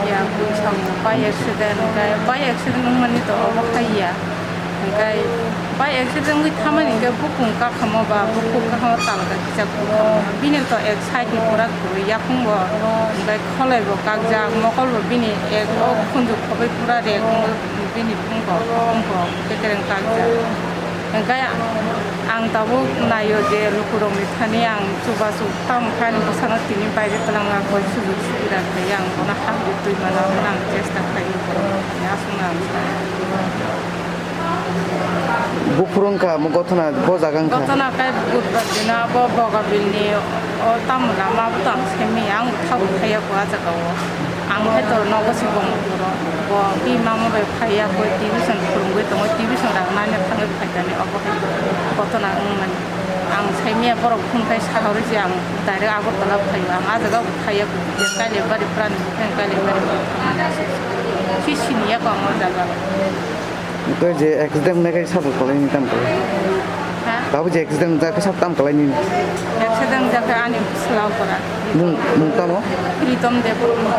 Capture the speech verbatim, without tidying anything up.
Ya, buisong bike accident, hwnkhe bike accident wngmani to obo khai ya. Hwnkhe bike accident wngwi thamani hwnkhe bukung kakhamo ba bukhuk kakhamo talga kisa kutham. Bini to ek side ni pura kwrwi, yaphung bo hwnkhe kholai bo kakjak, mokol bo bini ek o khunju khobai pura rek wngo bini phung bo, phung bo kekereng kakjak. Hwnkhe ang tabuk naio je lukurokni thani ang chubachu tamo khe ani bwsano tini baire twlangna koi sujuk subida khlaiwi ang bono hamrwtwi mano hwnwi ang chesta khlaiwi borokni thani aswkno ang sa. Buphuru wngkha omo gothona bo jaga wngkha. Gothona khe budbar dino abo Bogabilni o tamo lama abo to ang simi ang thabu thaiya kho ah jagao. Ang khe to nogo se bongphuru bo bini mama bai phaiya koi T V song phwrwngwi tongo, T V song rang nani thangwi phaikani obo hai kotono wngmani. Ang saimanya borok phone khai saharwi se ang direct Agartala phaio, ang ah jaga bo phaiya koi Kailaibari phrani buphang Kailaibari si siniya kho ang o jaga. Tei je accident wngnai khe sabo kwlaini tam kwlai. Ha? Tabuk je accident wngjak khe sabo tam kwlaini. Accident wngjak khe ani bwsla okra. Mung, mung tamo? Pritom Debbarma.